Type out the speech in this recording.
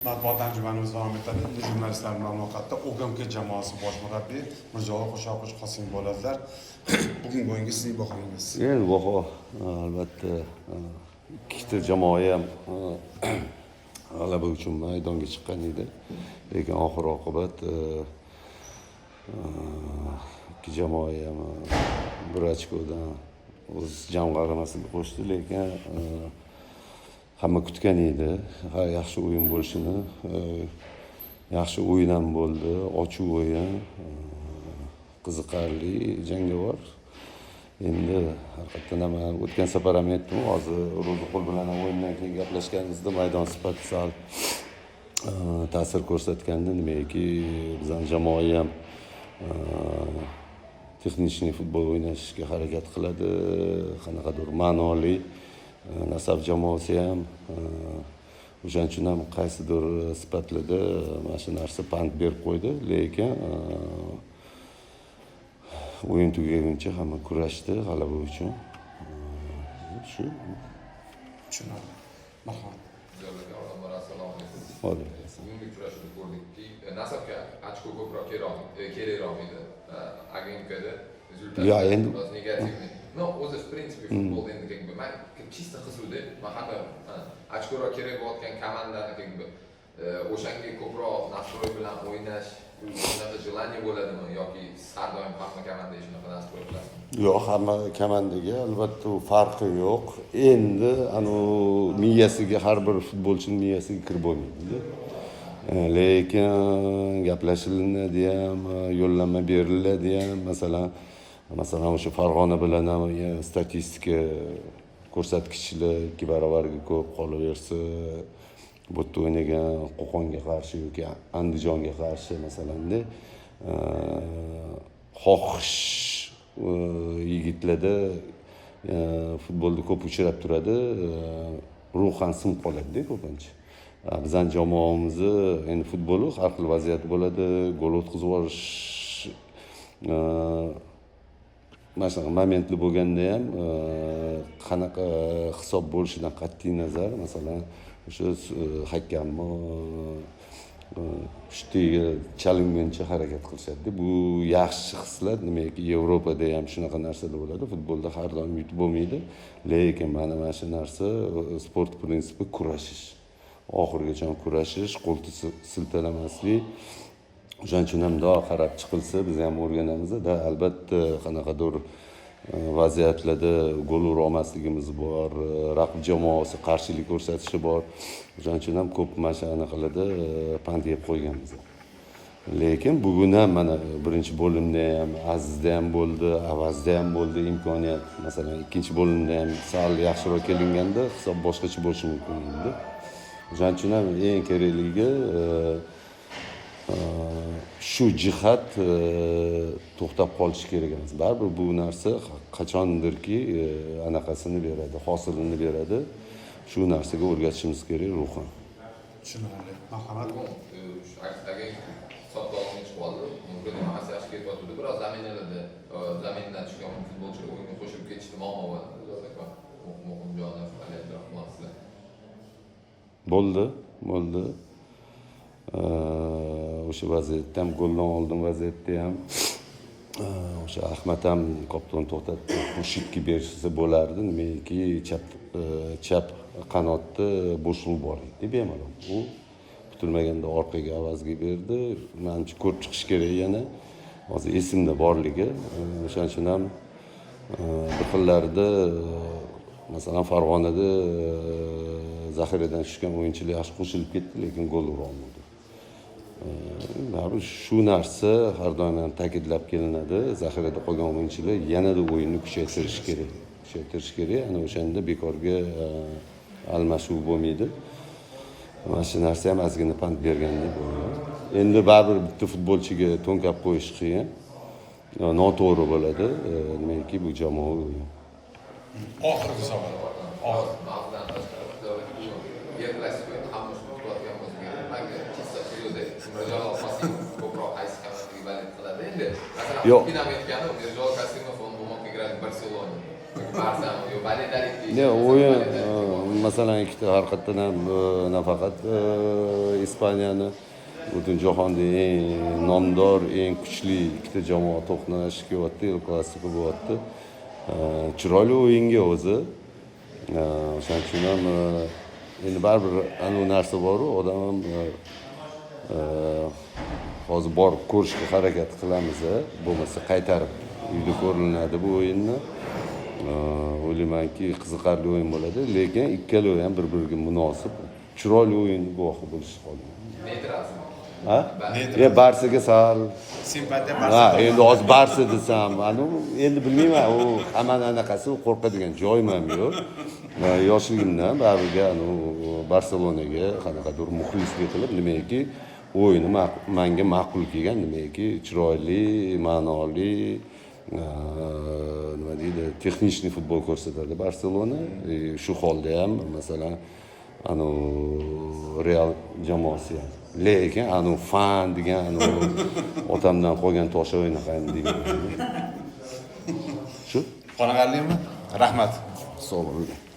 Matbuot anjumanimiz davom etadi. Endi jurnalistlar bilan muloqotda OGMK jamoasi bosh murabbiyi Mirjalol Qo'shoqovich Qosimov bo'ladilar. Bugungi o'yinga sizning bahongiz? Endi baho, albatta, ikkita jamoa ham g'alaba uchun maydonga chiqqan edi, lekin oxir oqibat ikki jamoa ham bir ochkodan o'z jamg'armasiga qo'shdi. Lekin hamma kutgan edi, ha, yaxshi o'yin bo'lishini. Yaxshi o'yin ham bo'ldi, ochiq o'yin, qiziqarli, jangovar. Endi haqiqatdan ham man o'tgan safar ham aytdim, hozir Ro'ziqul bilan ham o'yindan keyin gaplashganimizda, maydon sifati sal ta'sir ko'rsatgandi. Nimagaki, bizani jamoa ham техничный futbol o'ynashga harakat qiladi, qanaqadir ma'noli. Nasaf jamoasi ham o'shaning uchun ham qaysidir sifatlarda mana shu narsa pand berib qo'ydi. Lekin o'yin tugaguncha hamma kurashdi g'alaba uchun. Shu. Tushunarli, marhamat. Avvalambor, assalomu alaykum. Alaykum. Bugungi uchrashuvda ko'rdikki, Nasafga ochko ko'proq kerakroq edi. AGMKda результат Ya, endi- biroz негативный. Но, o'zi, в принципе, futbolda endi, как бы, man чисто qizuvda, man har doim ochkoroq kerak bo'layotgan komandani, как бы, o'shanga ko'proq настрой bilan o'ynash, u shunaqa желание bo'ladimi yoki siz har doim hamma komandaga shunaqa настрой qilasizmi? Yo'q, hamma komandaga albatta u farqi yo'q. Endi anavi miyasiga, har bir futbolchini miyasiga kirib bo'lmaydida. Lekin gaplashilinadi ham, yo'llanma beriladi ham. Masalan, o'sha Farg'ona bilan ham statistika ko'rsatkichlar ikki barobarga ko'p, qolaversa bu yerda o'ynagan Qo'qonga qarshi yoki Andijonga qarshi, masalanda, xohish yigitlarda futbolda ko'p uchrab turadi, ruhan sinib qoladida ko'pincha. Bizani jamoamizni endi futboli har xil vaziyat bo'ladi, gol o'tkazib yuborish, mana shunaqa momentli bo'lganda ham, qanaqa hisob bo'lishidan qat'iy nazar, masalan, o'sha hakamni pushtiga chalinguncha harakat qilishadida. Bu yaxshi xislat. Nimaki, Yevropada ham shunaqa narsalar bo'ladi. Futbolda har doim yutib bo'lmaydi, lekin mana shu narsa, sport prinsipi kurashish, oxirigacha kurashish, qo'l siltalamaslik. O'shaning uchun ham mundoq qarab chiqilsa, biz ham o'rganamiz da, albatta, qanaqadir vaziyatlarda gol ura olmasligimiz bor, raqib jamoasi qarshilik ko'rsatishi bor. O'shaning uchun ham ko'p mana shu anaqalarda pand yeb qo'yganmiz. Lekin bugun ham mana birinchi bo'limda ham, Azizda ham bo'ldi, Avazda ham bo'ldi imkoniyat. Masalan, ikkinchi bo'limda ham sal yaxshiroq kelinganda, hisob boshqacha bo'lishi mumkin edi. O'shaning uchun ham eng kerakligi shu jihat to'xtab qolishi kerak emas. Baribir bu narsa qachondirki anaqasini beradi, hosilini beradi. Shu narsaga o'rgatishimiz kerak ruhan. Tushunarli, marhamat. Bugun shu agent hisobda oldinga chiqib oldi. Вроде hammasi yaxshi ketyapti. Biroz замена larda, замена dan tushgan futbolchilar o'yinga qo'shilib ketishdi, muammo bo'ldi. Muhimjonov, Ali Abdurahmonovlar. Bo'ldi, bo'ldi. O'sha vaziyatda ham, goldan oldin vaziyatda ham o'sha Ahmad ham koptoni to'xtatdi. Xurshidga berishsa bo'lardi. Nimaki, chap qanotda bo'shliq bor edi bemalol. U kutilmaganda orqaga, Avazga berdi. Manimcha, ko'rib chiqish kerak yana, hozir esimda borligi. O'shaning uchun ham bir xillarda, masalan, Farg'onada zaxiradan tushgan o'yinchilar yaxshi qo'shilib ketdi, lekin gol ura olmadi. Baribir shu narsa har doim ham ta'kidlab kelinadi: zaxirada qolgan o'yinchilar yanada o'yinni kuchaytirishi kerak, kuchaytirish kerak. Ana o'shanda bekorga almashuv bo'lmaydi. Mana shu narsa ham ozgina pand bergandek bo'ldi. Endi baribir bitta futbolchiga to'nkab qo'yish qiyin, noto'g'ri bo'ladi. Nimaki, bu jamoaviy o'yin. Oxirgi savol. Oxir. Mavzudan tashqari, bugun Yer Klasiko, endi hamma shuni kutayotgan bo'lsa kerak. Manga чисто qiziqda, Mirjalol Qosimov ko'proq qaysi komandaga болеть qiladi endi? Masalan, Yo'q. Putin ham aytgani, Mirjalol Qosimov, он бы мог играть в Барселоне. Yoki Barsami, yo Valladolid. Ne, o'yin Masalan, ikkita har qayerdan ham, nafaqat Ispaniyani, butun jahonda eng nomdor, eng kuchli ikkita jamoa to'qnash kelyapti, El Klasiko bo'lyapti. Chiroyli o'yinga o'zi. O'shaning uchun ham endi baribir anavi narsa boru, odam ham hozir borib ko'rishga harakat qilamiz, bo'lmasa qaytarib uyda ko'rinadi bu o'yinni. O'ylaymanki, qiziqarli o'yin bo'ladi, lekin ikkalovi ham bir biriga munosib, chiroyli o'yin guvohi bo'lishni xohlayman. Neytralsizmi? Ha? Neytral. E, Barsaga sal Simpatiya. Ha, Barsa. Endi hozir Barsa desam, anu endi bilmayman, u hammani anaqasi, u qo'rqadigan joyim ham yo'q. Yoshligimdan baribir anu Barselonaga qanaqadir muxlislik qilib, nimaki o'yini manga ma'qul kelgan, nimaki chiroyli, ma'noli, nima deydi, техничный futbol ko'rsatadi Barselona. Shu holda ham, masalan, anu Real jamoasi ham, lekin anu fan degan anu otamdan qolgan tosh o'ynaqa deyman shu. Qoniqarlimi? Rahmat. Sog' bo'ling.